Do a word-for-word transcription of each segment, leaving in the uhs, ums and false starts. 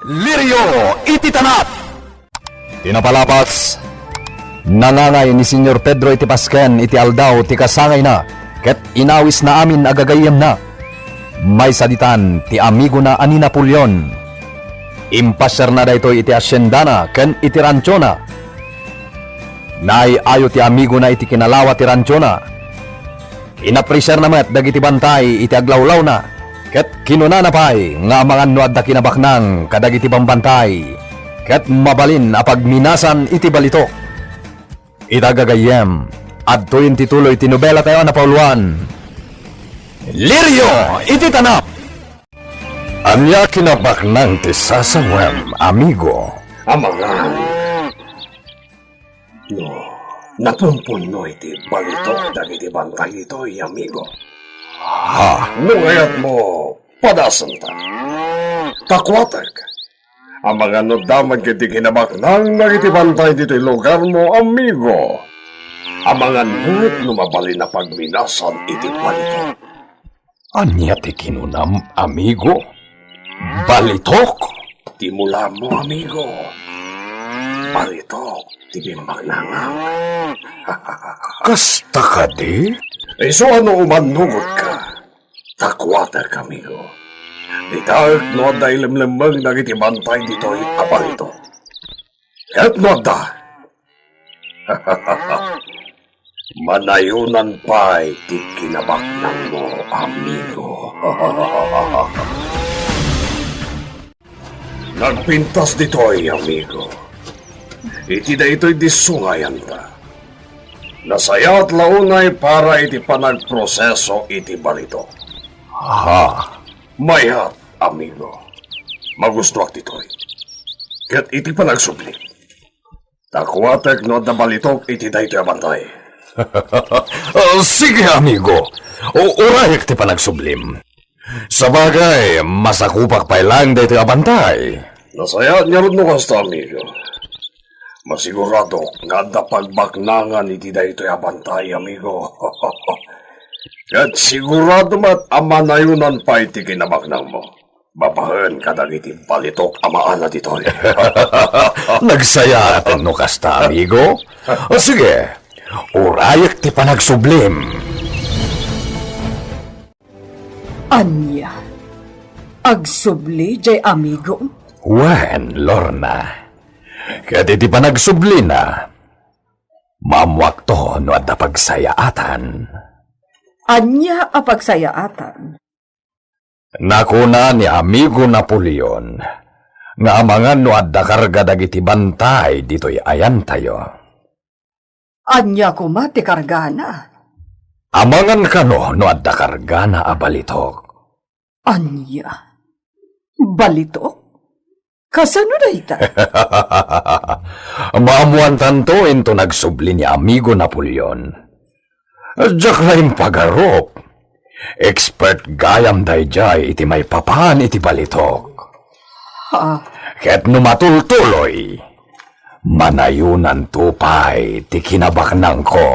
Lirio iti tanap! Ti napalabas, nangangay ni Señor Pedro iti pasken iti aldaw ti kasangayna, ket inawisna amin a gagayyemna. Maysa ditan ti amigona a ni Napoleon. Impasiarna daytoy iti haciendana ken iti ranchona. Naay-ayo ti amigona iti kinalawa ti ranchona. Inapresiarna met dagiti bantay iti aglawlawna, ket kinunana pay nga amangan no adda kinabaknang kadagiti bambantay, ket mabalin a pagminasan iti balitok. Ita gagayyem, adtoyen ti tuloy ti nobelatayo a napauluan, Lirio iti Tanap! Ania kinabaknang ti sasawem, amigo? Amangan no napumpunno iti balitok dagiti bantay ditoy, amigo. Ha? No kayatmo, padasenta. Ta kuatek, amangan no damag iti kinabaknang dagiti bantay ditoy lugarmo, amigo. Amangan met no mabalin a pagminasan iti balitok. Ania ti kinunam, amigo? Balitok? Ti mulamo, amigo. Balitok ti bimbaknangam. Kasta kadi? Isu a no umannugotka, ta kuatek, amigo. Ditaek no adda ilemlemmeng dagiti bantay ditoy a balitok. Ket no adda, manayonan pay ti kinabaknangmo, amigo. Nagpintas ditoy, amigo, iti daytoy disso nga ayanta. Nasayaat la unay para iti panagproseso iti balitok. Ha? Mayat, amigo. Magustoak ditoy. Ket iti panagsubli, ta kuatek no adda balitok iti daytoy a bantay. Ah, sige, amigo. U-, urayek ti panagsublim. Sabagay, masakupak pay laeng daytoy a bantay. Nasayaat ngarud no kasta, amigo. Masiguradok nga adda pagbaknangan iti daytoy a bantay, amigo. Ket sigurado met a manayonan pay ti kinabaknangmo babaen kadagiti balitok a maala ditoy. Nagsayaaten no kasta, amigo. O sige, urayek ti panagsublim. Ania? Agsubli diay amigom? Wen, Lorna. Ket iti panagsublina, maammoakto no adda pagsayaatan. Ania a pagsayaatan? Nakuna ni amigo Napoleon nga amangan no adda karga dagiti bantay ditoy ayantayo. Ania koma ti kargana? Amangan kano no adda kargana a balitok. Ania? Balitok? Kasano dayta? Maammoantanto inton agsubli ni amigo Napoleon. Diak la impagarup. Expert gayam daydiay iti maipapan iti balitok. Ah. Ket no matultuloy, manayonanto pay ti kinabaknangko.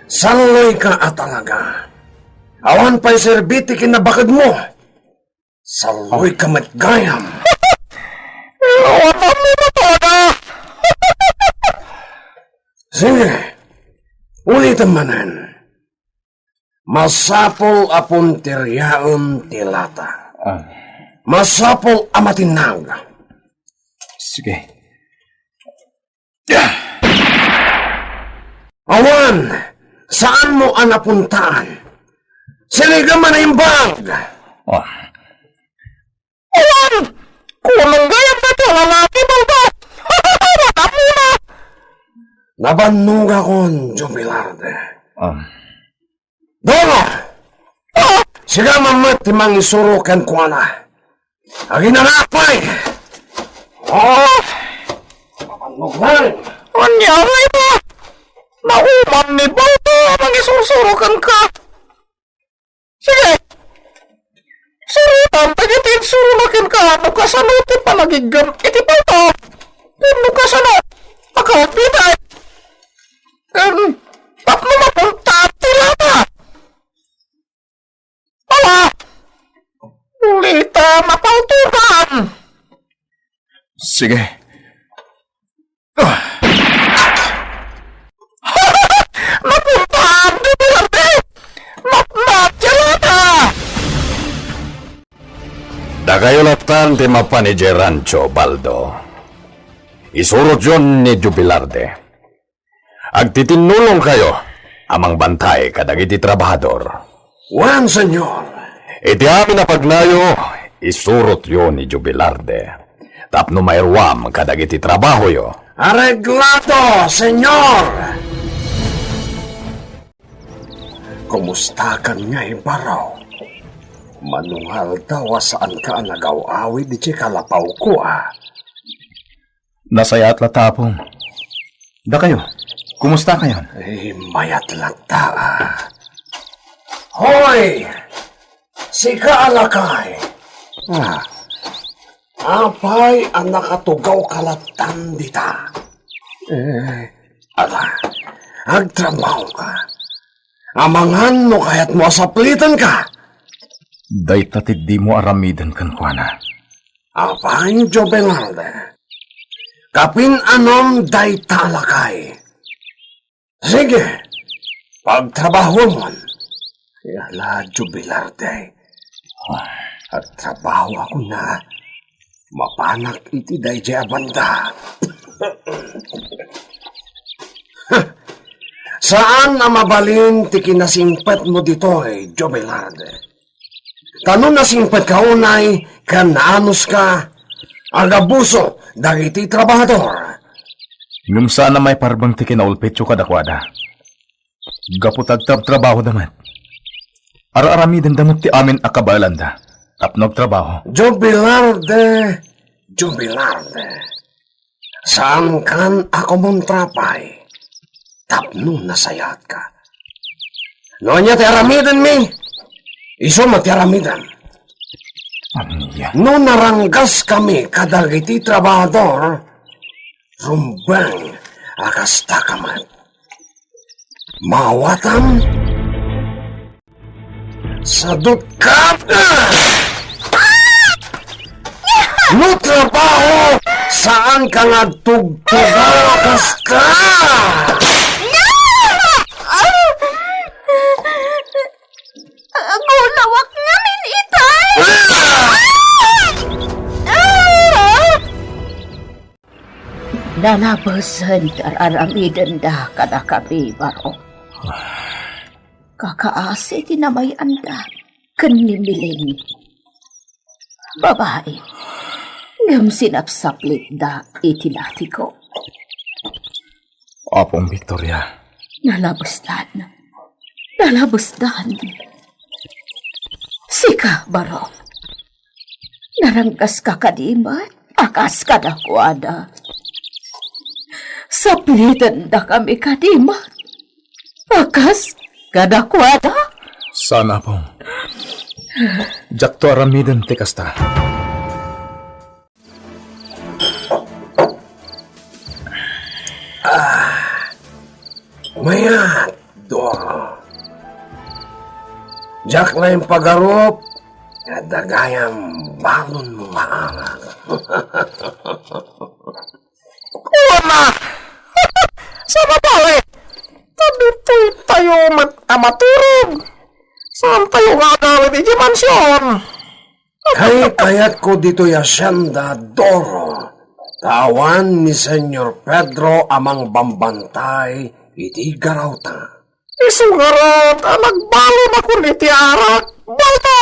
Salloyka a talaga. Awan pay serbi ti kinabakedmo. Salloyka met gayam. Awan mo talaga. Sige, ulitem manen. Masapul a punteriaem ti lata. Ah. Masapul a matinnag. Sige. Awan! Saanmo a napuntaan? Siniga man a imbag! Ah. Awan! Kunong gayam dayta a lalaki, balda! Wadammona! Nabannogakon, Jubilarde. Ah. Dolo! Ah! Sika man met ti mangisuro kenkuana. Aginanapay! Ah! Mabannog lang! Ania nga ita? Nauman ni Baldo a mangisusuro kenka. Sige! Surotam dagiti insurona kenka no kasano ti panagiggam iti palto. Ken no kasano a kaupitay. Ken tapno mapunta ti lata. Sige. Ah! Napuntahan, Joe Velarde! Matmatya lata! Dakayo latan ti mapan idiay rancho, Baldo. Isurotyon ni Joe Velarde. Agtitinnulongkayo a mangbantay kadagiti trabahador. Wen, Señor. Iti amin a pagnayo, isurotyo ni Joe Velarde tapno mairuam kadagiti trabahoyo. Areglado, Señor! Kumustakan ngay, Barok? Mano nga aldaw a saanka a nagaw-awid iti kalapawko, a? Nasayaat latta, Apong. Dakayo, kumusta kayon? Ay, mayat latta, a. Hoy! Sika a lakay! Ah, apay a nakatugawka lattan dita? Eh, ala, agtrabahoka. Amangan no kayatmo a saplitenka. Dayta ti dimo aramiden kenkuana. Apay, Joe Velarde? Kapin-anom dayta a lakay. Sige, pagtrabahomon. Ala, Joe Velarde. Agtrabaho ako na. Mapanak iti daydiay a banda. Saan a mabalin ti kinasingpetmo ditoy, Joe Velarde. Ta no nasingpetka unay ken naanuska, agabuso dagiti trabahador. Ngem saan a maiparbeng ti kinaulpetyo kadakuada. Gapu ta agtrabtrabahoda met. Ar-aramidenda met ti amin a kabaelanda tapno agtrabaho. Joe Velarde, Joe Velarde. Saankan a kumontra pay tapno nasayaatka. No ania ti aramidenmi, isu met ti aramidem. Ania? No naranggaskami kadagiti trabahador, rumbeng a kastaka met. Maawatam? Sadutka! No trabaho, saanka nga agtugtugaw a kasta! Agulawak ngamin itay! Nalabesen ti ar-aramidenda kadakami, Barok. Kakaasi ti namayan-da ken ni Miling. Babai, ngem sinapsaplitda iti latigo. Apong Victoria. Nalabesdan. Nalabesdan. Sika, Barok. Naranggaska kadi met a kas kadakuada. Saplitendakami kadi met a kas kadakuada. Saan, Apong. Diakto aramiden ti kasta. Ah, mayat, Doro. Diak la impagarup nga dagayam balon mo nga anak. Kuna! Saan a bawi? Ta ditoy tayo met a maturog. Saan tayo nga agawid iti mansion? Kaykayatko ditoy a sienda, Doro, ta awan ni Señor Pedro a mangbambantay iti garawta. Isu ngarud a nagbalonakon iti arak, Baldo!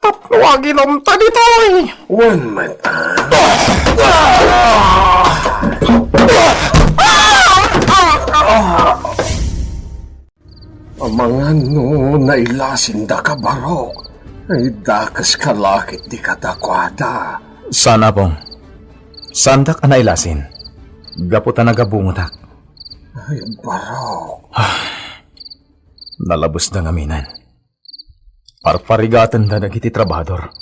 Tapno aginumta ditoy! Wen met, a? Amangan no nailasindaka, Barok, ay dakeska la ketdi kadakuada. Saan, Apong. Saandak a nailasin. Gapu ta nagabungotak. Ay, Barok. Ah, nalabesda ngamin. Parparigatenda dagiti trabahador.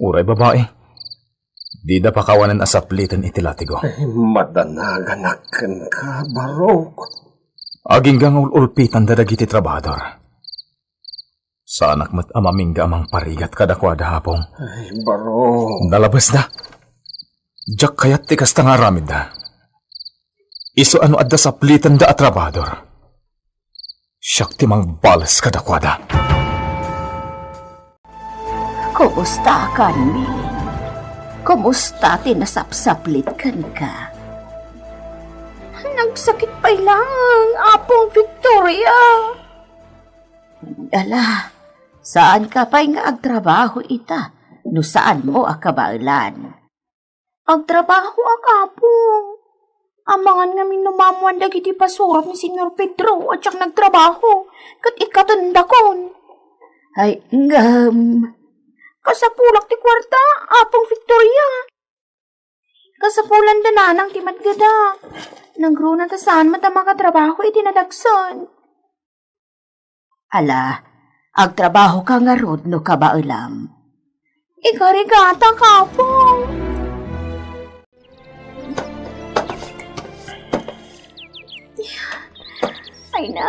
Uray babai, dida pakawanen a sapliten iti latigo. Ay, madanaganak kenka, Barok. Agingga nga ul-ulpitanda dagiti trabahador. Saanak met a mamingga a mangparigat kadakuada, Apong. Ay, Barok. Nalabesda. Diak kayat ti kasta nga aramidda. Isu a no adda saplitenda a trabahador, siak ti mangbales kadakuada. Kumusta, Carmen? Kumusta ti nasapsaplit kenka? Nagsakit pay laeng, Apong Victoria. Ala, saanka pay nga agtrabaho ita no saanmo a kabaelan? Agtrabahoak, Apong. Amangan ngamin no maammoan dagiti pasurot ni Señor Pedro a diak nagtrabaho ket ikkatendakon. Ay, ngem. Kasapulak ti kuarta, Apong Victoria. Kasapulan da nanang ti matgedak. Nangruna ta saan met a makatrabaho iti nadagsen. Ala, agtrabahoka ngarud no kabaelam. Ikarigata, Apong. Ay na,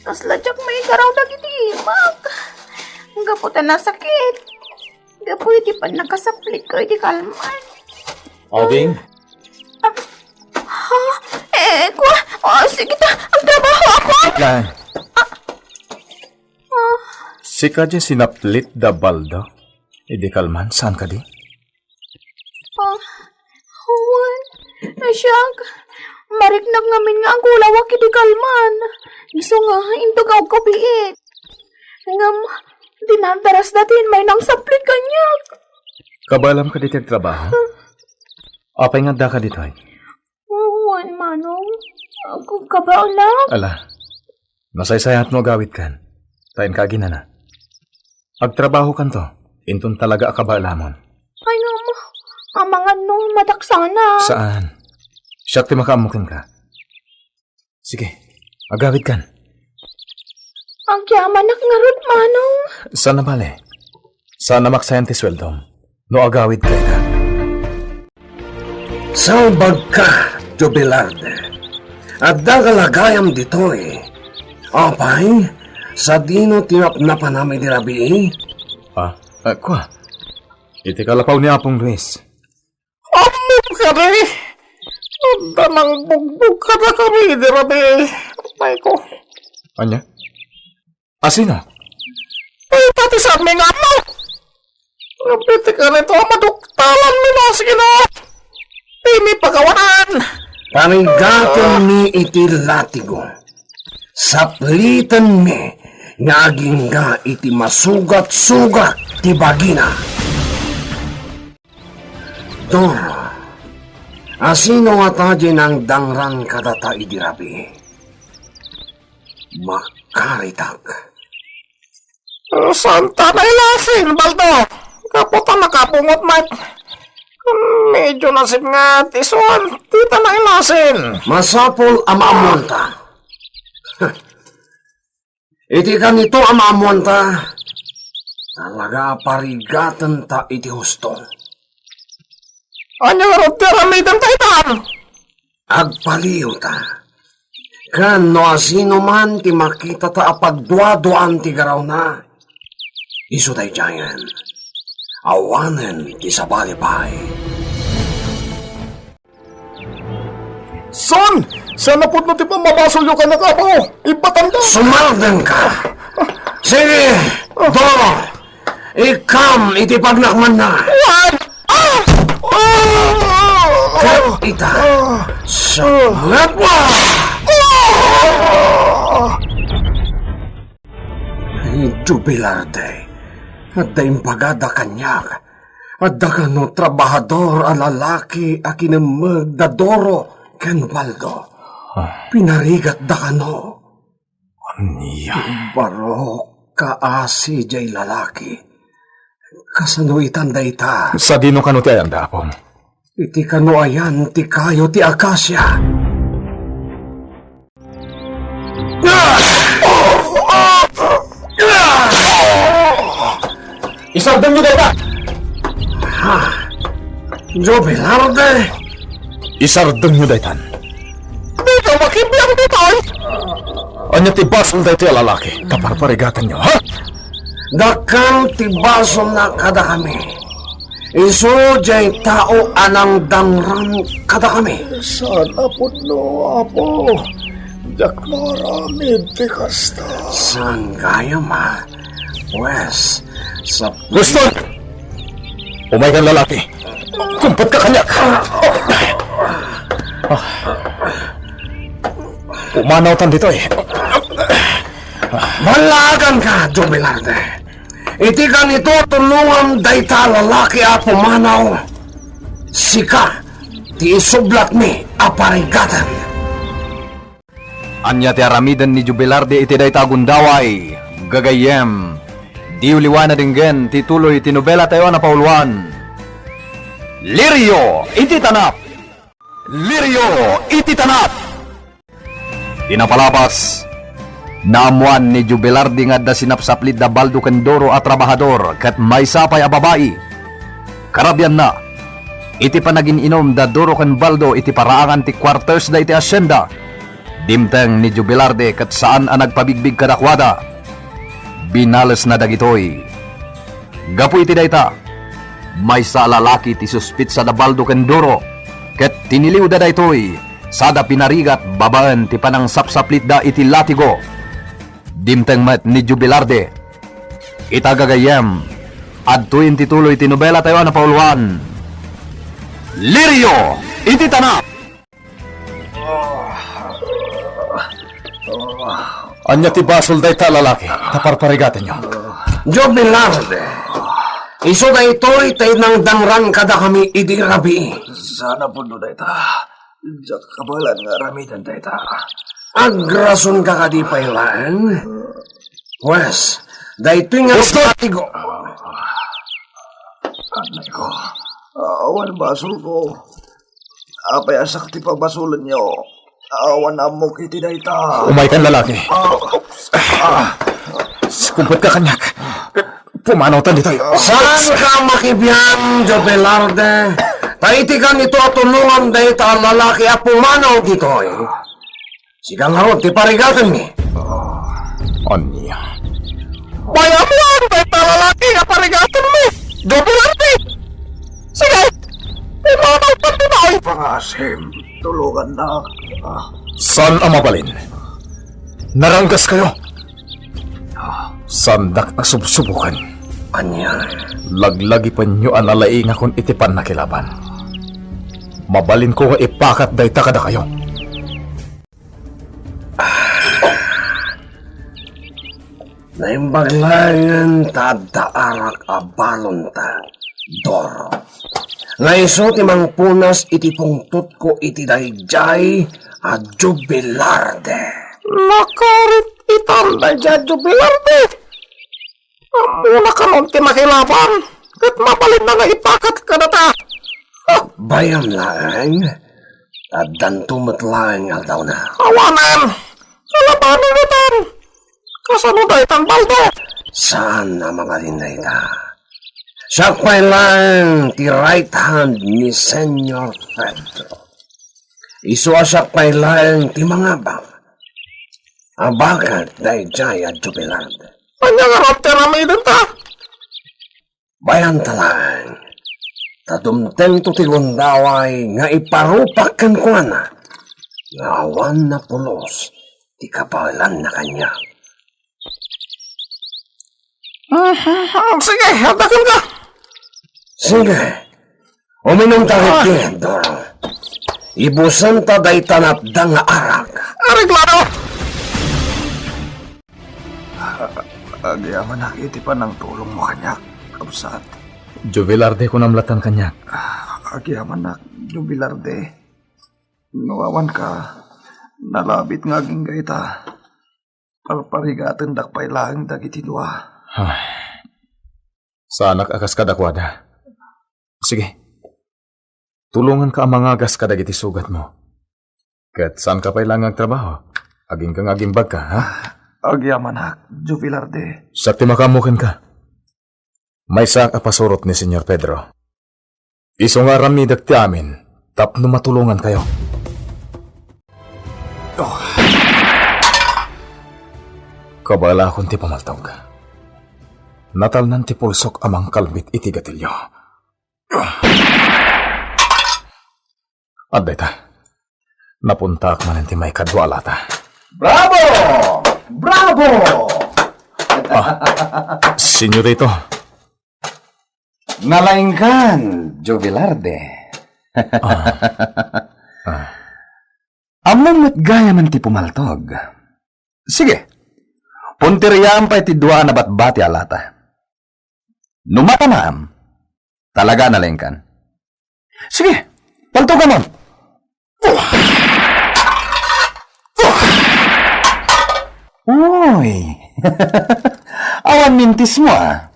kasla diak maigaraw dagiti imak. Gapu ta nasakit. Gapu iti pannakasaplit ko iti kalman. Ading? Ah, ha? Eh, kua? Oh, sige ta. Agtrabahoak. Lan. Ah. Sika diay sinaplit da Baldo idi kalman, saan kadi? Ah, wen. Siak, mariknak ngamin nga agulawak idi kalman. Isu nga, intugawko biit. Ngem, dinardarasda ti immaynang saplit kaniak. Kabaelam kadi ti agtrabaho? Apay nga addaka ditoy? Wen, Manong. Agkabaelak. Ala, nasaysayaat no agawidkan. Ta inka aginana. Agtrabahokanto, inton talaga a kabaelamon. Ay, ngem, amangan no madaksanak. Saan? Siak ti makaammo kenka. Sige, agawidkan. Agyamanak ngarud, Manong. Saan a bale? Saan a maksayan ti sueldom no agawidka ita? Salbagka, Jubilarde. Adda nga lagayam ditoy. Apay, sadino ti napnapanam idi rabii? Ah, ah, kua. Iti kalapaw ni Apong Luis. Ammom kadi? Adda nangbugbog kadakami idi rabii. Apay ko. Ania? Asino? Ay, pati saan mi nga ammo? Apay ti kanito a maduktalanmi no asino? Dimi pagawanan. Parigatenmi iti latigo. Saplitenmi nga agingga iti masugat-sugat ti bagina. Doro, asino ngata diay nangdangran kadata idi rabii? Makaritak. Saan ta nailasin, Baldo? Gapu ta nakabungot met. Medyo nasipnget, isu a dita nailasin. Masapul a maammuanta. Iti kanito a maammuanta, talaga a parigatenta iti husto. Ania ngarud ti aramidenta itan? Agpaliiwta. Ken no asinoman ti makitata a pagduaduaan ti garawna, isu daydiayen. Awanen ti sabali pay. Son! Saan a pudno ti pammabasolyo kaniak, Apo? Ibbatangka! Sumardengka! Sige, Doro! Ikkam iti pagnakmanna! Wan! Ah! Ah! Ket ita, sumngetmo! Ah! Ay, Jubilarde, adda impagada kaniak. Adda kano trabahador a lalaki a kinemmeg da Doro ken Baldo. Ah. Pinarigatda kano. Ania? Barok kaasi jay lalaki. Kasano itan dayta? Sadino kano ti ayanda, Apong? Iti kano ayan ti kayo ti akasia. Isardengyo dayta! Ha? Jubilarde? Isardengyo daytan. Dika makibiang ditoy! Ania ti basol daytoy a lalaki? Kaparparigatanyo, ha? Dakkel ti basolna kadakami. Isu diay tao a nangdangran kadakami. Saan a pudno, Apo. Diak maaramid ti kasta. Saan gayam, a? Wes, sa Weston! Umaykan, lalaki. Kumpatka kaniak. Pumanawtan ditoy. Ballaaganka, Joe Velarde. Iti kanito, tulongam dayta a lalaki a pumanaw. Sika ti isublatmi a parigaten. Ania ti aramiden ni Joe Velarde iti dayta a gundaway, gagayyem? Diyo liwanen denggen ti tuloy ti nobelatayo a napauluan, Lirio iti Tanap. Lirio iti Tanap. Ti napalabas, naammoan ni Joe Velarde nga adda sinapsaplitda baldo ken Doro a trabahador ket maysa pay a babai. Karabianna, iti panagin-inum da Doro ken Baldo iti paraangan ti quarters da iti hacienda, dimteng ni Joe Velarde ket saan a nagpabigbig kadakuada. Binalesna dagitoy. Gapu iti dayta, maysa a lalaki ti suspitsa da Baldo ken Doro, ket tiniliwda daytoy sada pinarigat babaen ti panangsapsaplitda iti latigo. Dimteng met ni Joe Velarde. Ita, gagayyem, adtoyen ti tuloy ti nobelatayo a napauluan, Lirio iti Tanap. Ania ti basol dayta a lalaki ta parparigatenyo? Joe Velarde, isu daytoy ti nangdangran kadakami idi rabii. Saan a pudno dayta. Diak kabaelan nga aramiden dayta. Agrasonka kadi pay laeng? Wes, daytoy nga Husto! Latigo. Anay ko. Awan basolko. Apay a siak ti pabasolenyo? Awan ammok iti dayta. Umaykan, lalaki. Ah, ah. Kumpatka kaniak. Pumanawtan ditoy. Saanka makibian, Joe Velarde? Ta iti kanito a tulongam dayta a lalaki a pumanaw ditoy. Sika ngarud ti parigatenmi. Ania? Bay-am laeng dayta a lalaki a parigatenmi, Joe Velarde. Sige, pumanawtan ditoy. Pangasim, tulongannak. Ah. Saan a mabalin? Naranggaskayo. Saandak a subsuboken. Ania? Laglagipenyo a nalaingakon iti pannakilaban. Mabalinko nga ipakat dayta kadakayo. Naimbag laengen ta adda arak a balonta, Doro. Nga isu ti mangpunas iti pungtotko iti daydiay a Joe Velarde. Nakarit-itan daydiay a Joe Velarde. Ammona kanon ti makilaban, ket mabalinna nga ipakat kadata. Bay-am laeng, addanto met laeng aldawna. Awanen, kalabanen ita. Kasano daytan, Baldo? Saan a mabalin dayta. Siak pay laeng ti right hand ni Senyor Pedro. Isu a siak pay laeng ti mangabak a baket daydiay a Joe Velarde. Ania ngarud ti aramidenta? Bay-anta laeng, ta dumtengto ti gundaway nga iparupak kenkuana nga awan napulos ti kabaelanna kaniak. Mhm, sige, adda kenka. Sige. Uminumta ketdi, Doro. Ibusenta dayta natda nga arak. Areglado! Agyamanak iti panangtulongmo kaniak, kabsat. Joe Velarde, kunam latta kaniak. Agyamanak, Joe Velarde. No awanka, nalabit nga agingga ita. Parparigatendak pay laeng dagiti dua. Ay, saanak a kas kadakuada. Sige. Tulonganka a mangagas kadagiti sugatmo. Ket saanka pay laeng nga agtrabaho. Agingga nga agimbagka, ha? Agyamanak, Joe Velarde. Siak ti makaammo kenka. Maysaak a pasurot ni Señor Pedro. Isu nga aramidek ti amin tapno matulongankayo. Oh. Kabaelakon ti pamaltog. Natalnan ti pulsok a mangkalbit iti gatilio. Adda ita. Napuntaak manen ti maikadua a lata. Bravo! Bravo! Ah, senyorito. Nalaingkan, Jovelarde. Ah. Ah. Ammom met gayamen ti pumaltog. Sige, puntiryaam pay ti dua a nabatbati a lata. No matamaam, talaga a nalaingkan. Sige, paltogamon. Uy, awan mintismo, ah.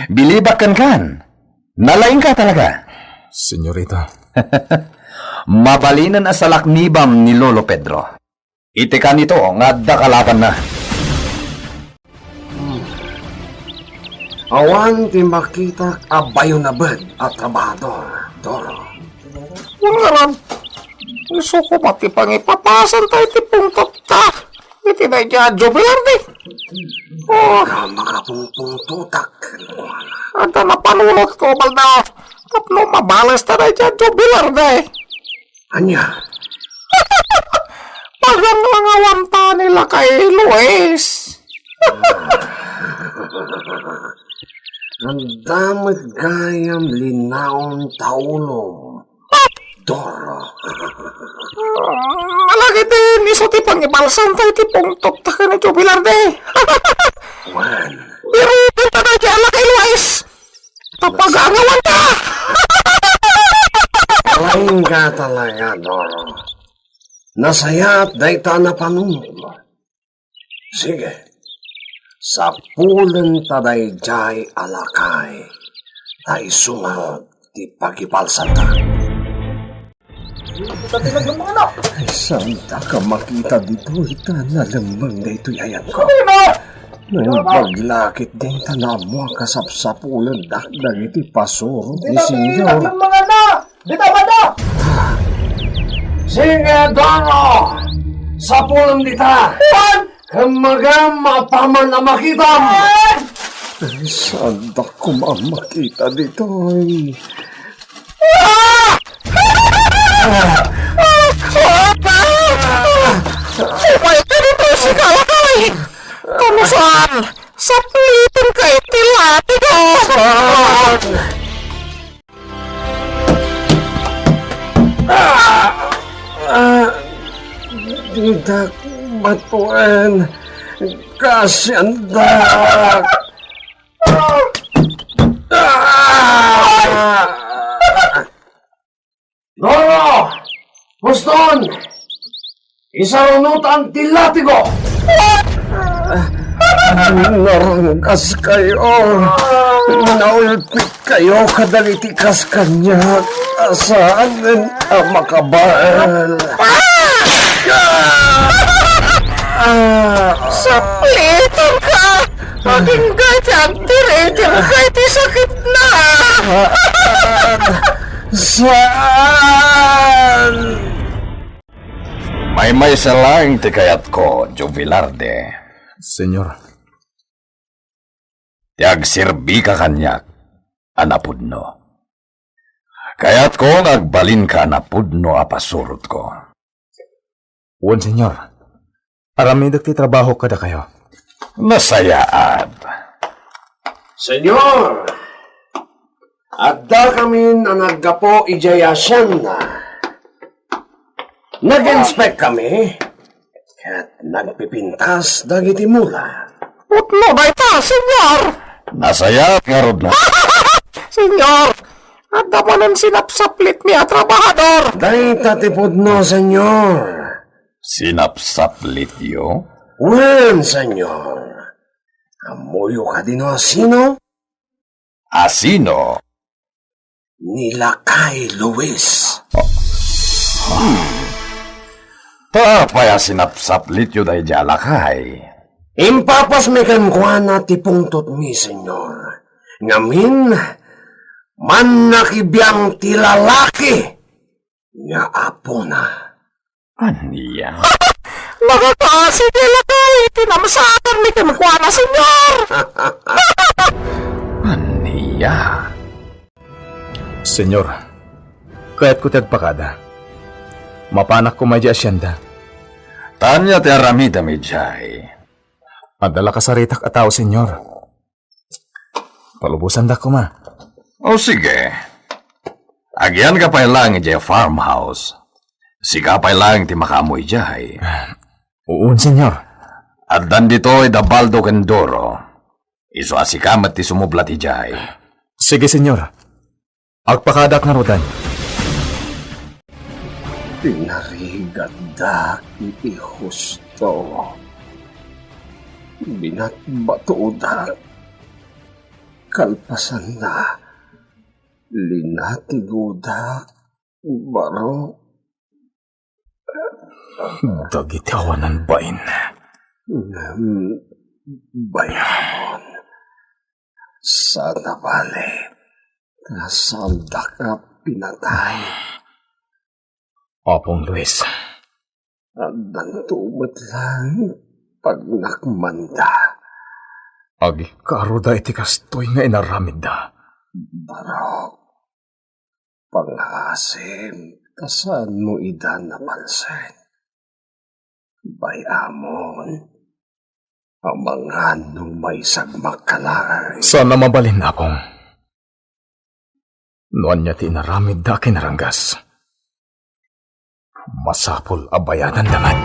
Bilibak kenkan. Nalaingka talaga. Senyorita. Mabalinen a salaknibam ni Lolo Pedro. Iti kanito nga adda kalabanna. Hmm. Awan ti makitak a bayonabed a trabahador, Doro. Ngaran, isu koma ti pangipapasan tayo ti pungtot ta. Iti daydi a Jovelarde. Oh. Ka makapungpungtotak. Adda napanunot ko, balda. Tapno mabales ta daydi a Jovelarde. Ania? Pagangangawan ta ni lakay Luis. Adda met gayam linaon ta ulom, Doro. Malagip ti isu ti pangibalsan tayo ti pungtot ta ken ni Jovelarde. Wen. Birutan ta daydi a lakay Luis. Tapagangawan ta! Laing ka talaga, Doro. Nasayaat dayta a napanunot. Sige, sapulen ta daydiay a lakay, ta isu nga ti pagibalsanta. Ay, saanda ka makita ditoy, ta nalemmeng daytoy ayatko. Naimbag la ketdin ta naammoak a sapsapulendak dagiti pasuro ni Senyor. Dita, banda! Sige, Doro! Sapulem dita! Wen! Kemmegem apaman a makitam! Wen! Saandak koma a makita ditoy. Ah! Umay ka ditoy, sikalakay! Kanusan, sapliten ka iti latigo! Ah! Ah! Didak batuen. Kaasiandak. Ah! Roro! Boston! Isarunotan ti latigo! Naranggaskayo! Naulpitkayo kadagiti kas kaniak a saanen a makabael! Saplitenka! Agingga ti agdiridirka iti sakitna! Saan! Saan! Maymaysa laeng ti kayatko, Jovelarde. Señor. Ti agserbika kaniak a napudno. Kayatko nga agbalinka a napudno a pasurotko. Wen, Señor. Aramidek ti trabaho kadakayo. Nasayaat. Señor, addakamin a naggapu idiay hacienda. Nag-inspect kami, ket nagpipintas dagiti mula. Pudno dayta, Señor! Nasayaat ngarud na. Señor, adda manen sinapsaplitmi a trabahador. Dayta ti pudno, Señor. Sinapsaplityo? Wen, Señor. Ammoyo kadi no asino? Asino? Ni Lakay Luis. Hmm. Ta apay a sinapsaplityo daydiay a lakay? Impapasmi kenkuana ti pungtotmi, Señor. Ngamin, mannakibiang ti lalaki nga apona. Ania? Nakakaasi ti lakay ti namsakanmi kenkuana, Señor! Ania? Señor, kayatko ti agpakada. Mapanak koma idiay asienda. Ta ania ti aramidem idiay? Adda la kasaritak a tao, Señor. Palubosandak koma. O, sige. Agiyanka pay laeng idiay farmhouse. Sika pay laeng ti makaammo idiay. Uon, Señor. Addan ditoy da Baldo ken Doro. Isu a sika met ti sumublat idiay. Sige, Señor. Agpakadak ngaruden. Pinarigatdak iti husto. Binatbatodak. Kalpasanna, linatigodak. Baro. Dagiti awanan bain. Ngem bayamon, saan a bale, ta saandak a pinatay. Apong Luis. Addanto met laeng pagnakmanda. Agikkaroda iti kastoy nga inaramidda. Barok. Pangasim ta saanmo ida nabalsen. Bay-amon, amangan no maisagmakka laeng. Saan a mabalin, Apong. No ania ti inaramidda a kinaranggas, masapul a bayadanda met.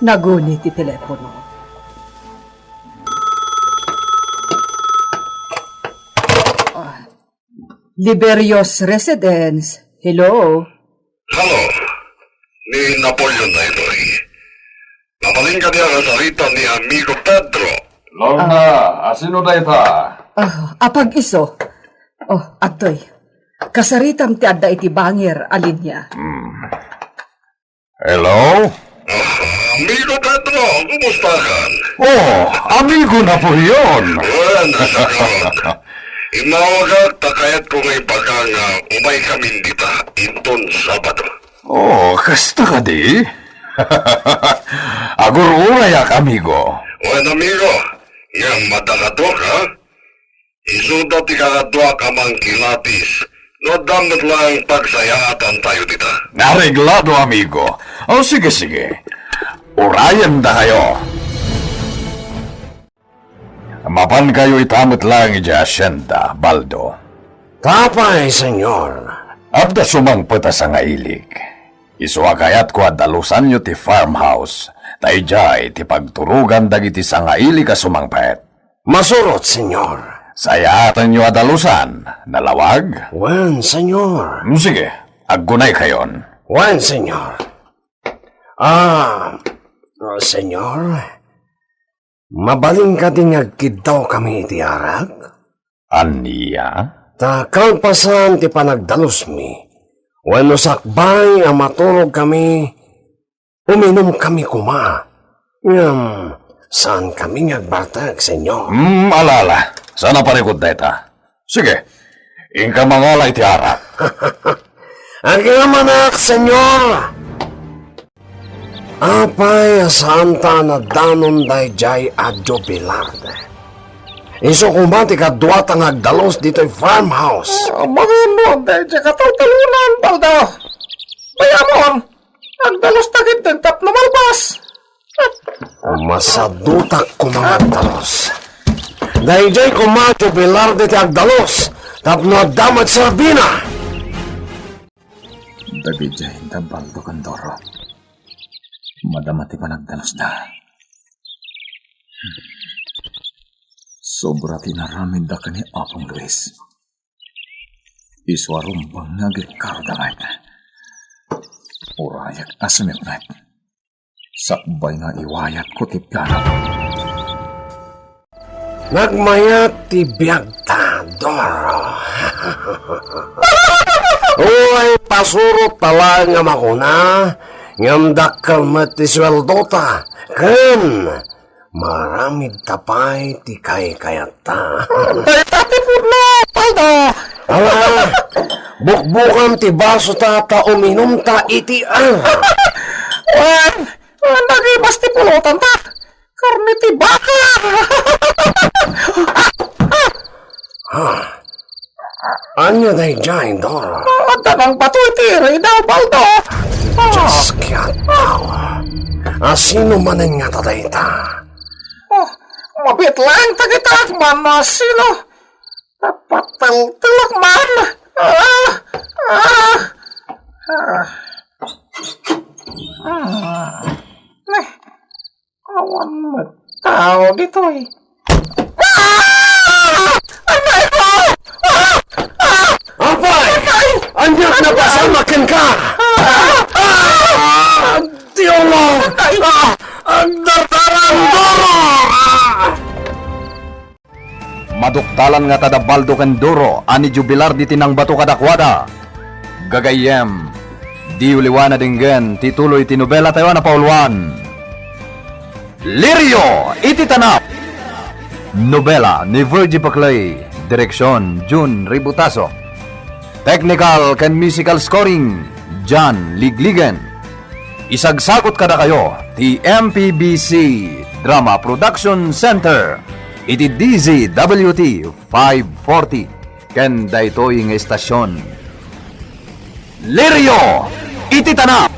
Naguni ti telepono. Ah, Liberio's Residence. Hello? Hello, ni Napoleon daytoy. Mabalin kadi a kasarita ni amigo Pedro? Lorna, asino dayta? Ah, apag-isu. Oh, adtoy. Kasaritam ti adda iti bangir a linia. Hmm. Hello? Ah, amigo Pedro, kumusta kan? Oh, amigo Napoleon! Wen, asakawak. Inawagak ta kayatko nga ibaga nga umay kamin dita inton Sabado. Oh, kasta kadi? Agur-urayak, amigo. Wen, amigo, ngem adda kaduak, ha? Isuda ti kakaduak a mangkilatis no adda met laeng pagsayaatantayo dita. Areglado, amigo. O, sige, sige. Urayendakayo. Mapankayo ita met laeng idiay asienda, Baldo. Apay, Señor? Adda sumangpet a sangailik. Isu a kayatko a dalusanyo ti farmhouse, ta idiay ti pagturogan dagiti sangailik a sumangpet. Masurot, Señor. Sayaatenyo a dalusan, nalawag? Wen, Señor. Mm, sige, aggunaykayon. Wen, Señor. Ah, Señor, mabalin kadi nga agkiddawkami iti arak? Ania? Ta kalpasan ti panagdalusmi, wenno sakbay a maturogkami, uminumkami koma. Ngem, saankami nga agbartek, Señor. Hmm, ala, ala. Saan a parikut dayta. Sige, inka mangala iti arak. Agyamanak, Señor! Apay a saanta a nadanon daydiay a jubilar? Isu koma ti kaduata nga agdalus ditoy farmhouse. Ah, mangano daydiay kataltalonan, Baldo? Bay-amon, agdalusta ketdin tapno malpas. Masadutak koma nga agdalus. Daydiay koma jubilar ditoy agdalus tapno adda met serbina. Dagidiay da Baldo ken Doro. Madama ti panagdalusda. Sobra ti inaramidda ken ni Apong Luis. Isu a rumbeng nga agikkaroda met. Urayak a sumipnget. Sakbay nga iwayatko ti pianak. Nagmayat ti biagta, Doro. Uray pasurot ta laeng a makuna, ngem dakkel met ti sueldota, ken maaramidta pay ti kaykayatta. Dayta ti pudno, Baldo! Ala, bukbukan ti basota ta uminumta iti arak. Wen, Nagibas ti pulotanta. Karne ti baka. Ah, Ania daydiay, Doro? Ah, adda nangbato iti iri da, Baldo. Ah. Dios, kayat tao. A, sino manen ngata dayta? Oh, mabiit laeng ta kita, man, a, sino? Napateltelek man. Ah, ah, ah. Ah. Eh, awan met tao ditoy. Ah! Anay ko! Ah! Ah! Apay! Anay! Ania ti napasamak kenka? Ah! Ah! Dios! Anay! Ah! Agdardaran, Doro! Ah! Maduktalan ngata da Baldo ken Doro a ni jubilar diti nangbato kadakuada. Gagayyem, diyo liwan a denggen ti tuloy ti nobelatayo a napauluan, Lirio iti Tanap. Nobela ni Virgie Paclay, direksion Jun Ributaso. Technical ken musical scoring, John Ligligen. Isagsagut kadakayo ti M P B C Drama Production Center iti D Z W T five forty ken daytoy nga estasion. Lirio iti Tanap.